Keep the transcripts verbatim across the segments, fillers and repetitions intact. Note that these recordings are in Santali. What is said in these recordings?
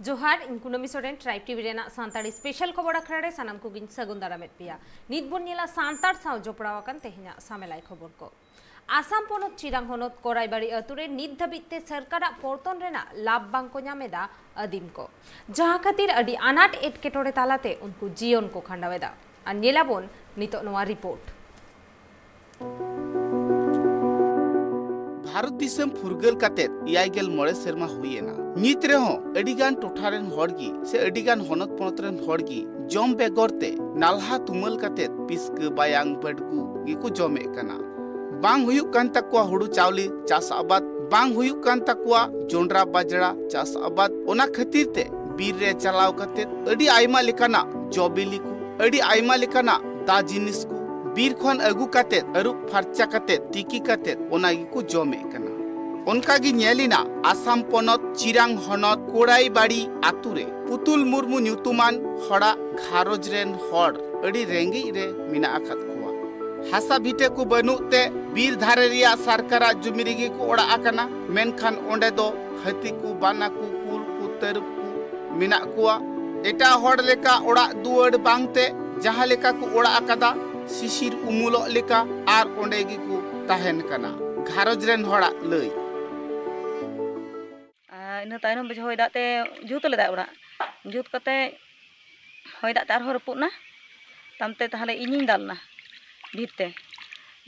ᱡᱚᱦᱟᱨ, ᱤᱧ ᱠᱩᱱᱟᱹᱢᱤ ᱥᱚᱨᱮᱱ, ᱴᱨᱟᱭᱤᱵᱽ ᱴᱤᱵᱷᱤ ᱨᱮᱱᱟᱜ ᱥᱟᱱᱛᱟᱲᱤ ᱥᱯᱮᱥᱟᱞ ᱠᱷᱚᱵᱚᱨ ᱟᱠᱷᱲᱟ ᱨᱮ ᱥᱟᱱᱟᱢ ᱠᱚᱜᱮᱧ ᱥᱟᱹᱜᱩᱱ ᱫᱟᱨᱟᱢᱮᱫ ᱯᱮᱭᱟ᱾ ᱱᱤᱛ ᱵᱚᱱ ᱧᱮᱞᱟ ᱥᱟᱱᱛᱟᱲ ᱥᱟᱶ ᱡᱚᱯᱲᱟᱣ ᱟᱠᱟᱱ ᱛᱮᱦᱮᱧᱟᱜ ᱥᱟᱢᱮᱞᱟᱭ ᱠᱷᱚᱵᱚᱨ ᱠᱚ᱾ ᱟᱥᱟᱢ ᱯᱚᱱᱚᱛ ᱪᱤᱨᱟᱝ ᱦᱚᱱᱚᱛ ᱠᱚᱨᱟᱭᱵᱟᱲᱤ ᱟᱹᱛᱩ ᱨᱮ ᱱᱤᱛ ᱫᱷᱟᱹᱵᱤᱡ ᱛᱮ ᱥᱚᱨᱠᱟᱨᱟᱜ ᱯᱚᱨᱛᱚᱱ ᱨᱮᱱᱟᱜ ᱞᱟᱵᱷ ᱵᱟᱝ ᱠᱚ ᱧᱟᱢ ᱮᱫᱟ ᱟᱹᱫᱤᱢ ᱠᱚ, ᱡᱟᱦᱟᱸ ᱠᱷᱟᱹᱛᱤᱨ ᱟᱹᱰᱤ ᱟᱱᱟᱴ ᱮᱴᱠᱮᱴᱚᱬᱮ ᱛᱟᱞᱟᱛᱮ ᱩᱱᱠᱩ ᱡᱤᱭᱚᱱ ᱠᱚ ᱠᱷᱟᱸᱰᱟᱣ ᱮᱫᱟ᱾ ᱟᱨ ᱧᱮᱞᱟᱵᱚᱱ ᱱᱤᱛᱚᱜ ᱱᱚᱣᱟ ᱨᱤᱯᱳᱨᱴ᱾ ᱵᱷᱟᱨᱚᱛ ᱫᱤᱥᱚᱢ ᱯᱷᱩᱨᱜᱟᱹᱞ ᱠᱟᱛᱮ ᱮᱭᱟᱭ ᱜᱮᱞ ᱢᱚᱬᱮ ᱥᱮᱨᱢᱟ ᱦᱩᱭ ᱮᱱᱟ᱾ ᱱᱤᱛ ᱨᱮᱦᱚᱸ ᱟᱹᱰᱤ ᱜᱟᱱ ᱴᱚᱴᱷᱟ ᱨᱮᱱ ᱦᱚᱲ ᱜᱮ ᱥᱮ ᱟᱹᱰᱤ ᱜᱟᱱ ᱦᱚᱱᱚᱛ ᱯᱚᱱᱚᱛ ᱨᱮᱱ ᱦᱚᱲ ᱜᱮ ᱡᱚᱢ ᱵᱮᱜᱚᱨ ᱛᱮ ᱱᱟᱞᱦᱟ ᱛᱩᱢᱟᱹᱞ ᱠᱟᱛᱮ ᱯᱤᱥᱠᱟᱹ, ᱵᱟᱭᱟᱝ, ᱵᱟᱹᱰᱜᱩ ᱜᱮᱠᱚ ᱡᱚᱢᱮᱫ ᱠᱟᱱᱟ᱾ ᱵᱟᱝ ᱦᱩᱭᱩᱜ ᱠᱟᱱ ᱛᱟᱠᱚᱣᱟ ᱦᱩᱲᱩ ᱪᱟᱣᱞᱮ ᱪᱟᱥ ᱟᱵᱟᱫ, ᱵᱟᱝ ᱦᱩᱭᱩᱜ ᱠᱟᱱ ᱛᱟᱠᱚᱣᱟ ᱡᱚᱱᱰᱨᱟ ᱵᱟᱡᱽᱲᱟ ᱪᱟᱥ ᱟᱵᱟᱫ᱾ ᱚᱱᱟ ᱠᱷᱟᱹᱛᱤᱨ ᱛᱮ ᱵᱤᱨ ᱨᱮ ᱪᱟᱞᱟᱣ ᱠᱟᱛᱮ ᱟᱹᱰᱤ ᱟᱭᱢᱟ ᱞᱮᱠᱟᱱᱟᱜ ᱡᱚ ᱵᱤᱞᱤ ᱠᱚ, ᱟᱹᱰᱤ ᱟᱭᱢᱟ ᱞᱮᱠᱟᱱᱟᱜ ᱫᱟ ᱡᱤᱱᱤᱥ ᱠᱚ ᱵᱤᱨ ᱠᱷᱚᱱ ᱟᱹᱜᱩ ᱠᱟᱛᱮ, ᱟᱹᱨᱩᱵ ᱯᱷᱟᱨᱪᱟ ᱠᱟᱛᱮ, ᱛᱤᱠᱤ ᱠᱟᱛᱮ ᱚᱱᱟ ᱜᱮᱠᱚ ᱡᱚᱢᱮᱫ ᱠᱟᱱᱟ᱾ ᱚᱱᱠᱟ ᱜᱮ ᱧᱮᱞ ᱮᱱᱟ ᱟᱥᱟᱢ ᱯᱚᱱᱚᱛ ᱪᱤᱨᱟᱝ ᱦᱚᱱᱚᱛ ᱠᱚᱲᱟᱭᱵᱟᱲᱤ ᱟᱛᱩ ᱨᱮ ᱯᱩᱛᱩᱞ ᱢᱩᱨᱢᱩ ᱧᱩᱛᱩᱢᱟᱱ ᱦᱚᱲᱟᱜ ᱜᱷᱟᱨᱚᱸᱡᱽ ᱨᱮᱱ ᱦᱚᱲ ᱟᱹᱰᱤ ᱨᱮᱸᱜᱮᱡ ᱨᱮ ᱢᱮᱱᱟᱜ ᱟᱠᱟᱫ ᱠᱚᱣᱟ᱾ ᱦᱟᱥᱟ ᱵᱷᱤᱴᱟᱹ ᱠᱚ ᱵᱟᱹᱱᱩᱜ ᱛᱮ ᱵᱤᱨ ᱫᱷᱟᱨᱮ ᱨᱮᱭᱟᱜ ᱥᱚᱨᱠᱟᱨᱟᱜ ᱡᱩᱢᱤ ᱨᱮᱜᱮ ᱠᱚ ᱚᱲᱟᱜ ᱟᱠᱟᱱᱟ, ᱢᱮᱱᱠᱷᱟᱱ ᱚᱸᱰᱮ ᱫᱚ ᱦᱟᱹᱛᱤ ᱠᱚ, ᱵᱟᱱᱟ ᱠᱚ, ᱠᱩᱞ ᱠᱚ, ᱛᱟᱹᱨᱩᱵ ᱠᱚ ᱢᱮᱱᱟᱜ ᱠᱚᱣᱟ᱾ ᱮᱴᱟᱜ ᱦᱚᱲ ᱞᱮᱠᱟ ᱚᱲᱟᱜ ᱫᱩᱣᱟᱹᱨ ᱵᱟᱝᱛᱮ ᱡᱟᱦᱟᱸ ᱞᱮᱠᱟ ᱠᱚ ᱚᱲᱟᱜ ᱟᱠᱟᱫᱟ, ᱥᱤᱥᱤᱨ ᱩᱢᱩᱞᱚᱜ ᱞᱮᱠᱟ, ᱟᱨ ᱚᱸᱰᱮ ᱜᱮᱠᱚ ᱛᱟᱦᱮᱱ ᱠᱟᱱᱟ᱾ ᱜᱷᱟᱨᱚᱸᱡᱽ ᱨᱮᱱ ᱦᱚᱲᱟᱜ ᱞᱟᱹᱭ᱾ ᱟᱨ ᱤᱱᱟᱹ ᱛᱟᱭᱱᱚᱢ ᱵᱩᱡᱷᱟᱹᱣ ᱦᱚᱭ ᱫᱟᱜ ᱛᱮ ᱡᱩᱛ ᱞᱮᱫᱟᱭ ᱚᱲᱟᱜ᱾ ᱡᱩᱛ ᱠᱟᱛᱮ ᱦᱚᱭ ᱫᱟᱜ ᱛᱮ ᱟᱨᱦᱚᱸ ᱨᱟᱹᱯᱩᱫ ᱮᱱᱟ᱾ ᱛᱟᱭᱚᱢ ᱛᱮ ᱛᱟᱦᱞᱮ ᱤᱧᱤᱧ ᱫᱟᱞ ᱮᱱᱟ ᱵᱷᱤᱛ ᱛᱮ᱾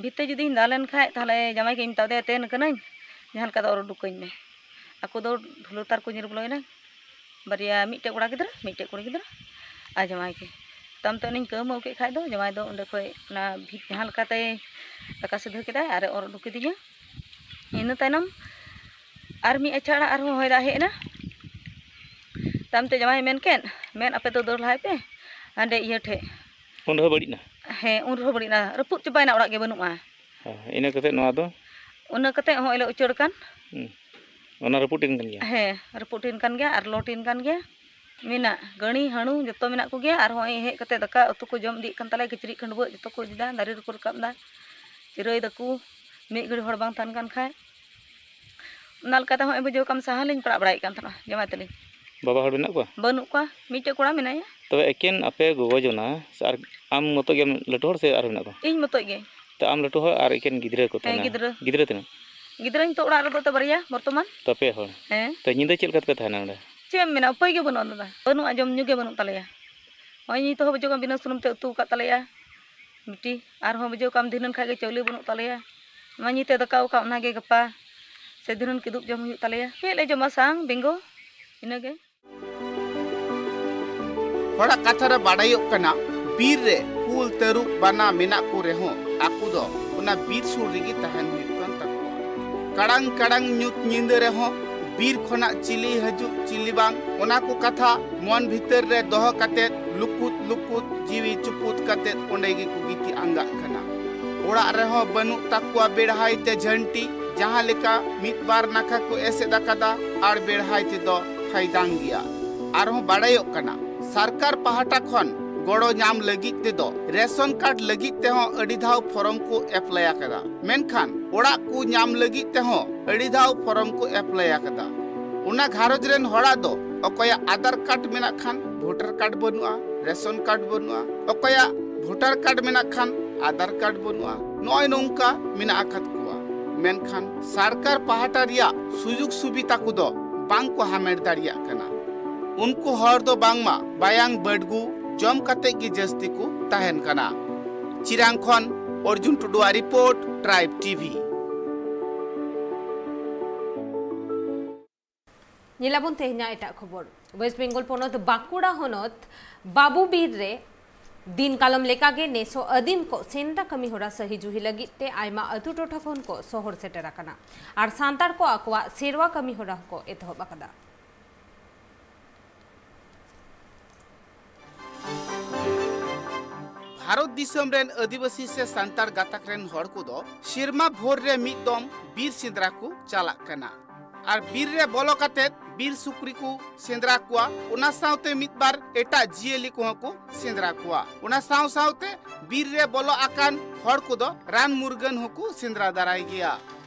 ᱵᱷᱤᱛ ᱛᱮ ᱡᱩᱫᱤᱧ ᱫᱟᱞ ᱮᱱ ᱠᱷᱟᱡ, ᱛᱟᱦᱞᱮ ᱡᱟᱶᱟᱭ ᱜᱮᱧ ᱢᱮᱛᱟ ᱫᱮᱭᱟ, "ᱛᱮᱱ ᱠᱟᱹᱱᱟᱹᱧ, ᱡᱟᱦᱟᱸ ᱞᱮᱠᱟ ᱫᱚ ᱚᱨ ᱩᱰᱩᱠᱟᱹᱧ ᱢᱮ᱾" ᱟᱠᱚ ᱫᱚ ᱰᱷᱩᱞᱟᱹ ᱛᱟᱨ ᱠᱚ ᱧᱤᱨ ᱵᱚᱞᱚᱭᱮᱱᱟ, ᱵᱟᱨᱭᱟ, ᱢᱤᱫᱴᱮᱡ ᱠᱚᱲᱟ ᱜᱤᱫᱽᱨᱟᱹ, ᱢᱤᱫᱴᱮᱡ ᱠᱩᱲᱤ ᱜᱤᱫᱽᱨᱟᱹ ᱟᱨ ᱡᱟᱶᱟᱭ ᱜᱮ᱾ ᱛᱟᱭᱚᱢ ᱛᱮ ᱩᱱᱤᱧ ᱠᱟᱹᱣᱢᱟᱹᱣ ᱠᱮᱫ ᱠᱷᱟᱡ ᱫᱚ, ᱡᱟᱶᱟᱭ ᱫᱚ ᱚᱸᱰᱮ ᱠᱷᱚᱡ ᱚᱱᱟ ᱵᱷᱤᱛ ᱡᱟᱦᱟᱸ ᱞᱮᱠᱟᱛᱮ ᱫᱟᱠᱟ ᱥᱤᱫᱷᱟᱹ ᱠᱮᱫᱟᱭ ᱟᱨᱮ ᱚᱨ ᱩᱰᱩᱠ ᱠᱤᱫᱤᱧᱟ᱾ ᱤᱱᱟᱹ ᱛᱟᱭᱱᱚᱢ ᱟᱨ ᱢᱤᱫ ᱟᱪᱷᱟᱲᱟ ᱟᱨᱦᱚᱸ ᱦᱚᱭ ᱫᱟᱜ ᱦᱮᱡ ᱮᱱᱟ᱾ ᱛᱟᱭᱚᱢ ᱛᱮ ᱡᱟᱶᱟᱭᱮ ᱢᱮᱱ ᱠᱮᱫ, "ᱢᱮᱱ ᱟᱯᱮ ᱫᱚ ᱫᱟᱹᱲ ᱞᱟᱦᱟᱭ ᱯᱮ ᱦᱟᱸᱰᱮ ᱤᱭᱟᱹ ᱴᱷᱮᱡ᱾" ᱩᱱ ᱨᱮᱦᱚᱸ ᱵᱟᱹᱲᱤᱡ ᱮᱱᱟ? ᱦᱮᱸ, ᱩᱱ ᱨᱮᱦᱚᱸ ᱵᱟᱹᱲᱤᱡ ᱮᱱᱟ, ᱨᱟᱹᱯᱩᱫ ᱪᱟᱵᱟᱭᱮᱱᱟ, ᱚᱲᱟᱜ ᱜᱮ ᱵᱟᱹᱱᱩᱜᱼᱟ᱾ ᱦᱮᱸ, ᱤᱱᱟᱹ ᱠᱟᱛᱮ ᱱᱚᱣᱟ ᱫᱚ? ᱤᱱᱟᱹ ᱠᱟᱛᱮ ᱦᱚᱸᱜᱼᱚᱭ ᱞᱮ ᱩᱪᱟᱹᱲ ᱠᱟᱱ᱾ ᱦᱩᱸ᱾ ᱚᱱᱟ ᱨᱟᱹᱯᱩᱫ ᱮᱱ ᱠᱟᱱ ᱜᱮᱭᱟ? ᱦᱮᱸ, ᱨᱟᱹᱯᱩᱫ ᱮᱱ ᱠᱟᱱ ᱜᱮᱭᱟ ᱟᱨ ᱞᱚᱴ ᱮᱱ ᱠᱟᱱ ᱜᱮᱭᱟ᱾ ᱢᱮᱱᱟᱜ ᱜᱟᱹᱲᱤ ᱦᱟᱹᱲᱩ ᱡᱚᱛᱚ ᱢᱮᱱᱟᱜ ᱠᱚᱜᱮᱭᱟ, ᱟᱨ ᱦᱚᱸᱜᱼᱚᱭ ᱦᱮᱡ ᱠᱟᱛᱮ ᱫᱟᱠᱟ ᱩᱛᱩ ᱠᱚ ᱡᱚᱢ ᱤᱫᱤᱭᱮᱫ ᱠᱟᱱ ᱛᱟᱞᱮᱭᱟ, ᱠᱤᱪᱨᱤᱡ ᱠᱷᱟᱹᱰᱣᱟᱹᱜ ᱡᱚᱛᱚ ᱠᱚ ᱤᱫᱤᱭᱮᱫᱟ, ᱫᱟᱨᱮ ᱨᱮᱠᱚ ᱨᱟᱠᱟᱵ ᱮᱫᱟ, ᱪᱤᱨᱟᱹᱭ ᱫᱟᱠᱚ, ᱢᱤᱫ ᱜᱷᱟᱹᱲᱤ ᱦᱚᱲ ᱵᱟᱝ ᱛᱟᱦᱮᱱ ᱠᱟᱱ ᱠᱷᱟᱡ᱾ ᱚᱱᱟ ᱞᱮᱠᱟᱛᱮ ᱦᱚᱸᱜᱼᱚᱭ ᱵᱩᱡᱷᱟᱹᱣ ᱠᱟᱢ ᱥᱟᱦᱟ ᱞᱤᱧ ᱯᱟᱲᱟᱜ ᱵᱟᱲᱟᱭᱮᱫ ᱠᱟᱱ ᱛᱟᱦᱮᱱᱟ ᱡᱟᱶᱟᱭ ᱛᱟᱹᱞᱤᱧ᱾ ᱵᱟᱵᱟ ᱦᱚᱲ ᱢᱮᱱᱟᱜ ᱠᱚᱣᱟ? ᱵᱟᱹᱱᱩᱜ ᱠᱚᱣᱟ, ᱢᱤᱫᱴᱮᱡ ᱠᱚᱲᱟ ᱢᱮᱱᱟᱭᱟ᱾ ᱛᱚᱵᱮ ᱮᱠᱮᱱ ᱟᱯᱮ ᱜᱚᱜᱚ ᱡᱚᱱᱟ ᱥᱮ ᱟᱨ ᱟᱢ ᱢᱚᱛᱚ ᱜᱮᱢ ᱞᱟᱹᱴᱩ ᱦᱚᱲ ᱥᱮ ᱟᱨᱦᱚᱸ ᱢᱮᱱᱟᱜ ᱠᱚᱣᱟ? ᱤᱧ ᱢᱚᱛᱚᱡ ᱜᱮ᱾ ᱛᱚ ᱟᱢ ᱞᱟᱹᱴᱩ ᱦᱚᱲ ᱟᱨ ᱮᱠᱮᱱ ᱜᱤᱫᱽᱨᱟᱹ ᱠᱚ ᱦᱮᱸ, ᱛᱟᱦᱮᱱᱟ? ᱜᱤᱫᱽᱨᱟᱹ᱾ ᱜᱤᱫᱽᱨᱟᱹ ᱛᱤᱱᱟᱹᱜ? ᱜᱤᱫᱽᱨᱟᱹ ᱱᱤᱛᱚᱜ ᱚᱲᱟᱜ ᱨᱮᱫᱚ ᱛᱚ ᱵᱟᱨᱭᱟ ᱵᱚᱨᱛᱚᱢᱟᱱ᱾ ᱛᱚ ᱯᱮ ᱦᱚᱲ? ᱦᱮᱸ᱾ ᱛᱚ ᱧᱤᱫᱟᱹ ᱪᱮᱫ ᱞᱮᱠᱟ ᱛᱮᱯᱮ ᱛᱟᱦᱮᱱᱟ ᱚᱸᱰᱮ? ᱪᱮᱫ ᱮᱢ ᱢᱮᱱᱟ, ᱩᱯᱟᱹᱭ ᱜᱮ ᱵᱟᱹᱱᱩᱜᱼᱟ ᱫᱟᱫᱟ, ᱵᱟᱹᱱᱩᱜᱼᱟ, ᱡᱚᱢ ᱧᱩ ᱜᱮ ᱵᱟᱹᱱᱩᱜ ᱛᱟᱞᱮᱭᱟ᱾ ᱱᱚᱜᱼᱚᱭ ᱱᱤᱛ ᱦᱚᱸ ᱵᱩᱡᱷᱟᱹᱣ ᱠᱟᱜ ᱵᱤᱱᱟᱹ ᱥᱩᱱᱩᱢ ᱛᱮ ᱩᱛᱩ ᱟᱠᱟᱫ ᱛᱟᱞᱮᱭᱟ ᱵᱤᱴᱤ, ᱟᱨᱦᱚᱸ ᱵᱩᱡᱷᱟᱹᱣ ᱠᱟᱜ ᱟᱢ ᱫᱷᱤᱱᱟᱹᱱ ᱠᱷᱟᱡ ᱜᱮ ᱪᱟᱣᱞᱮ ᱵᱟᱹᱱᱩᱜ ᱛᱟᱞᱮᱭᱟ᱾ ᱱᱚᱜᱼᱚᱭ ᱱᱤᱛ ᱮ ᱫᱟᱠᱟ ᱟᱠᱟᱫ ᱚᱱᱟᱜᱮ ᱜᱟᱯᱟ ᱥᱮ ᱫᱷᱤᱱᱟᱹᱱ ᱠᱤᱫᱩᱵ ᱡᱚᱢ ᱦᱩᱭᱩᱜ ᱛᱟᱞᱮᱭᱟ᱾ ᱪᱮᱫ ᱞᱮ ᱡᱚᱢᱟ, ᱥᱟᱝ ᱵᱮᱝᱜᱚ ᱤᱱᱟᱹᱜᱮ᱾ ᱦᱚᱲᱟᱜ ᱠᱟᱛᱷᱟ ᱨᱮ ᱵᱟᱰᱟᱭᱚᱜ ᱠᱟᱱᱟ, ᱵᱤᱨ ᱨᱮ ᱠᱩᱞ, ᱛᱟᱹᱨᱩᱵ, ᱵᱟᱱᱟ ᱢᱮᱱᱟᱜ ᱠᱚ ᱨᱮᱦᱚᱸ ᱟᱠᱚ ᱫᱚ ᱚᱱᱟ ᱵᱤᱨ ᱥᱩᱨ ᱨᱮᱜᱮ ᱛᱟᱦᱮᱱ ᱦᱩᱭᱩᱜ ᱠᱟᱱ ᱛᱟᱠᱚᱣᱟ᱾ ᱠᱟᱲᱟᱝ ᱠᱟᱲᱟᱝ ᱧᱩᱛ ᱧᱤᱫᱟᱹ ᱨᱮᱦᱚᱸ ᱵᱤᱨ ᱠᱷᱚᱱᱟᱜ ᱪᱤᱞᱤ ᱦᱤᱡᱩᱜ ᱪᱤᱞᱤ ᱵᱟᱝ, ᱚᱱᱟ ᱠᱚ ᱠᱟᱛᱷᱟ ᱢᱚᱱ ᱵᱷᱤᱛᱟᱹᱨ ᱨᱮ ᱫᱚᱦᱚ ᱠᱟᱛᱮᱫ ᱞᱩᱠᱩᱛ ᱞᱩᱠᱩᱛ ᱡᱤᱣᱤ ᱪᱩᱯᱩᱫ ᱠᱟᱛᱮᱫ ᱚᱸᱰᱮ ᱜᱮᱠᱚ ᱜᱤᱛᱤᱡ ᱟᱸᱜᱟᱜ ᱠᱟᱱᱟ᱾ ᱚᱲᱟᱜ ᱨᱮᱦᱚᱸ ᱵᱟᱹᱱᱩᱜ ᱛᱟᱠᱚᱣᱟ ᱵᱮᱲᱦᱟᱭ ᱛᱮ ᱡᱷᱟᱹᱱᱴᱤ, ᱡᱟᱦᱟᱸ ᱞᱮᱠᱟ ᱢᱤᱫ ᱵᱟᱨ ᱱᱟᱠᱷᱟ ᱠᱚ ᱮᱥᱮᱫ ᱟᱠᱟᱫᱟ ᱟᱨ ᱵᱮᱲᱦᱟᱭ ᱛᱮᱫᱚ ᱯᱷᱟᱭᱫᱟᱝ ᱜᱮᱭᱟ᱾ ᱟᱨᱦᱚᱸ ᱵᱟᱰᱟᱭᱚᱜ ᱠᱟᱱᱟ, ᱥᱚᱨᱠᱟᱨ ᱯᱟᱦᱴᱟ ᱠᱷᱚᱱ ᱜᱚᱲᱚ ᱧᱟᱢ ᱞᱟᱹᱜᱤᱫ ᱛᱮᱫᱚ ᱨᱮᱥᱚᱱ ᱠᱟᱨᱰ ᱞᱟᱹᱜᱤᱫ ᱛᱮᱦᱚᱸ ᱟᱹᱰᱤ ᱫᱷᱟᱣ ᱯᱷᱚᱨᱚᱢ ᱠᱚ ᱮᱯᱞᱟᱭ ᱟᱠᱟᱫᱟ, ᱢᱮᱱᱠᱷᱟᱱ ᱚᱲᱟᱜ ᱠᱚ ᱧᱟᱢ ᱞᱟᱹᱜᱤᱫ ᱛᱮᱦᱚᱸ ᱟᱹᱰᱤ ᱫᱷᱟᱣ ᱯᱷᱚᱨᱚᱢ ᱠᱚ ᱮᱯᱞᱟᱭ ᱟᱠᱟᱫᱟ᱾ ᱚᱱᱟ ᱜᱷᱟᱨᱚᱸᱡᱽ ᱨᱮᱱ ᱦᱚᱲᱟᱜ ᱫᱚ ᱚᱠᱚᱭᱟᱜ ᱟᱫᱷᱟᱨ ᱠᱟᱨᱰ ᱢᱮᱱᱟᱜ ᱠᱷᱟᱱ ᱵᱷᱳᱴᱟᱨ ᱠᱟᱨᱰ ᱵᱟᱹᱱᱩᱜᱼᱟ, ᱨᱮᱥᱚᱱ ᱠᱟᱨᱰ ᱵᱟᱹᱱᱩᱜᱼᱟ, ᱚᱠᱚᱭᱟᱜ ᱵᱷᱳᱴᱟᱨ ᱠᱟᱨᱰ ᱢᱮᱱᱟᱜ ᱠᱷᱟᱱ ᱟᱫᱷᱟᱨ ᱠᱟᱨᱰ ᱵᱟᱹᱱᱩᱜᱼᱟ, ᱱᱚᱜᱼᱚᱭ ᱱᱚᱝᱠᱟ ᱢᱮᱱᱟᱜ ᱟᱠᱟᱫ ᱠᱚᱣᱟ᱾ ᱢᱮᱱᱠᱷᱟᱱ ᱥᱚᱨᱠᱟᱨ ᱯᱟᱦᱴᱟ ᱨᱮᱭᱟᱜ ᱥᱩᱡᱳᱜᱽ ᱥᱩᱵᱤᱫᱷᱟ ᱠᱚᱫᱚ ᱵᱟᱝ ᱠᱚ ᱦᱟᱢᱮᱴ ᱫᱟᱲᱮᱭᱟᱜ ᱠᱟᱱᱟ᱾ ᱩᱱᱠᱩ ᱦᱚᱲ ᱫᱚ ᱵᱟᱝᱢᱟ ᱵᱟᱭᱟᱝ ᱵᱟᱹᱰᱜᱩ ᱡᱚᱢ ᱠᱟᱛᱮ ᱜᱮ ᱡᱟᱹᱥᱛᱤ ᱠᱚ ᱛᱟᱦᱮᱱ ᱠᱟᱱᱟ᱾ ᱪᱤᱨᱟᱝ ᱠᱷᱚᱱ ᱚᱨᱡᱩᱱ ᱴᱩᱰᱩᱣᱟᱜ ᱨᱤᱯᱳᱨᱴ, ᱴᱨᱟᱭᱤᱵᱽ ᱴᱤᱵᱷᱤ᱾ ᱧᱮᱞᱟᱵᱚᱱ ᱛᱮᱦᱮᱧᱟᱜ ᱮᱴᱟᱜ ᱠᱷᱚᱵᱚᱨ᱾ ᱳᱭᱮᱥᱴ ᱵᱮᱝᱜᱚᱞ ᱯᱚᱱᱚᱛ ᱵᱟᱸᱠᱩᱲᱟ ᱦᱚᱱᱚᱛ ᱵᱟᱵᱩ ᱵᱤᱨ ᱨᱮ ᱫᱤᱱ ᱠᱟᱞᱚᱢ ᱞᱮᱠᱟᱜᱮ ᱱᱮᱥ ᱦᱚᱸ ᱟᱹᱫᱤᱢ ᱠᱚ ᱥᱮᱸᱫᱽᱨᱟ ᱠᱟᱹᱢᱤ ᱦᱚᱨᱟ ᱥᱟᱹᱦᱤ ᱡᱩᱦᱤ ᱞᱟᱹᱜᱤᱫ ᱛᱮ ᱟᱭᱢᱟ ᱟᱹᱛᱩ ᱴᱚᱴᱷᱟ ᱠᱷᱚᱱ ᱠᱚ ᱥᱚᱦᱚᱨ ᱥᱮᱴᱮᱨ ᱟᱠᱟᱱᱟ ᱟᱨ ᱥᱟᱱᱛᱟᱲ ᱠᱚ ᱟᱠᱚᱣᱟᱜ ᱥᱮᱨᱣᱟ ᱠᱟᱹᱢᱤ ᱦᱚᱨᱟ ᱦᱚᱸᱠᱚ ᱮᱛᱚᱦᱚᱵ ᱟᱠᱟᱫᱟ᱾ ᱵᱷᱟᱨᱚᱛ ᱫᱤᱥᱚᱢ ᱨᱮᱱ ᱟᱹᱫᱤᱵᱟᱹᱥᱤ ᱥᱮ ᱥᱟᱱᱛᱟᱲ ᱜᱟᱛᱟᱠ ᱨᱮᱱ ᱦᱚᱲ ᱠᱚᱫᱚ ᱥᱮᱨᱢᱟ ᱵᱷᱳᱨ ᱨᱮ ᱢᱤᱫ ᱫᱚᱢ ᱵᱤᱨ ᱥᱮᱸᱫᱽᱨᱟ ᱠᱚ ᱪᱟᱞᱟᱜ ᱠᱟᱱᱟ᱾ ᱟᱨ ᱵᱤᱨ ᱨᱮ ᱵᱚᱞᱚ ᱠᱟᱛᱮᱫ ᱵᱤᱨ ᱥᱩᱠᱨᱤ ᱠᱚ ᱥᱮᱸᱫᱽᱨᱟ ᱠᱚᱣᱟ, ᱚᱱᱟ ᱥᱟᱶᱛᱮ ᱢᱤᱫ ᱵᱟᱨ ᱮᱴᱟᱜ ᱡᱤᱭᱟᱹᱞᱤ ᱠᱚᱦᱚᱸ ᱠᱚ ᱥᱮᱸᱫᱽᱨᱟ ᱠᱚᱣᱟ᱾ ᱚᱱᱟ ᱥᱟᱶ ᱥᱟᱶᱛᱮ ᱵᱤᱨ ᱨᱮ ᱵᱚᱞᱚ ᱟᱠᱟᱱ ᱦᱚᱲ ᱠᱚᱫᱚ ᱨᱟᱱ ᱢᱩᱨᱜᱟᱹᱱ ᱦᱚᱸᱠᱚ ᱥᱮᱸᱫᱽᱨᱟ ᱫᱟᱨᱟᱭ ᱜᱮᱭᱟ᱾